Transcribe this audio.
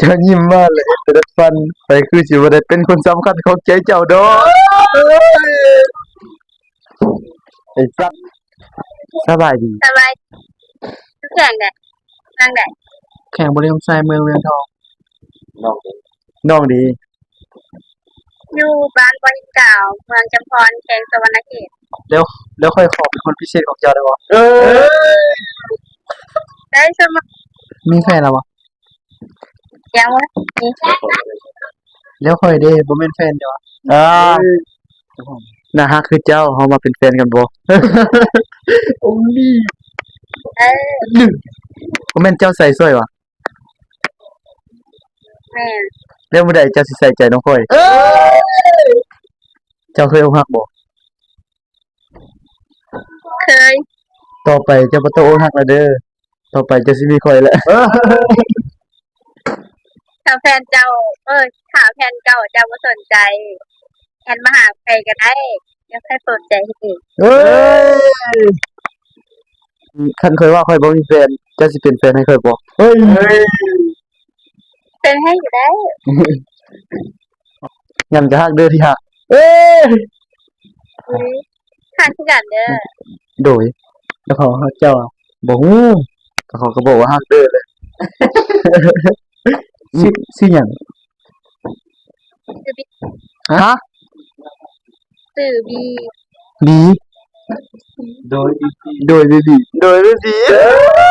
ເຈົ້າຍິ້ມມາແລ້ວເຮັດແຕ່ດັດຟັນ, ຂ້ອຍຄືຊິບໍ່ໄດ້ເປັນຄົນສຳຄັນຂອງໃຈເຈົ້າດອກ. ໄອ້ສັດ ສະບາຍດີ. ສະບາຍ. ຢູ່ແຂວງໃດ? ເມືອງໃດ? ແຂວງບໍລິຄຳໄຊ ເມືອງວຽງທອງ. ນ້ອງເດ? ນ້ອງເດ? ຢູ່ບ້ານບໍ່ຫີນກາວ ເມືອງຈຳພອນ ແຂວງສະຫວັນນະເຂດ. ແລ້ວ ແລ້ວຂ້ອຍຂໍເປັນຄົນພິເສດຂອງເຈົ້າໄດ້ບໍ່? ເອີຍ ໄດ້ສະເໝີ. ມີແຟນແລ້ວບໍ່? ຍັງບໍ່ມີ. ແລ້ວຂ້ອຍເດ ບໍ່ແມ່ນແຟນເຈົ້າຫວາ? ອ້າວ ໜ້າຮັກຄືເຈົ້າ ເຮົາມາເປັນແຟນກັນບໍ່? ໂອລີ. ເອີ ບໍ່ແມ່ນເຈົ້າໃສ່ສ້ອຍຫວາ? ແມ່ນ. ແລ້ວມື້ໃດເຈົ້າຊິໃສ່ໃຈນຳຂ້ອຍ? ເອີຍ ເຈົ້າເຄີຍອົກຫັກບໍ່? ເຄີຍ. ຕໍ່ໄປເຈົ້າບໍ່ຕ້ອງອົກຫັກແລ້ວເດີ, ຕໍ່ໄປເຈົ້າຊິມີຂ້ອຍແຫຼະ. ຖ້າແຟນເຈົ້າ ເອີຍ ຖ້າແຟນເກົ່າເຈົ້າບໍ່ສົນໃຈ ແອດມາຫາຂ້ອຍກໍໄດ້, ຢ່າໃຫ້ສົນໃຈເຮັດເອງ. ເອີຍ ຄັນຂ້ອຍວ່າຂ້ອຍບໍ່ມີແຟນ ເຈົ້າຊິເປັນແຟນໃຫ້ຂ້ອຍບໍ່? ເອີຍ ເປັນໃຫ້ກໍໄດ້. ຫຍັງກະຮັກເດີທີ່ຮັກ. ເອີຍ ຮັກຄືກັນເດີ. ໂດຍ ແລ້ວເຂົາຮັກເຈົ້າ? ບໍ່ຮູ້ ກໍເຂົາກໍບອກວ່າຮັກເດີແຫຼະ. ຊື່ ຊື່ຫຍັງ? ຊື່ບີ. ຮະ? ຊື່ບີ. ບີ? ໂດຍບີ. ໂດຍບີບີ. ໂດຍບີບີ.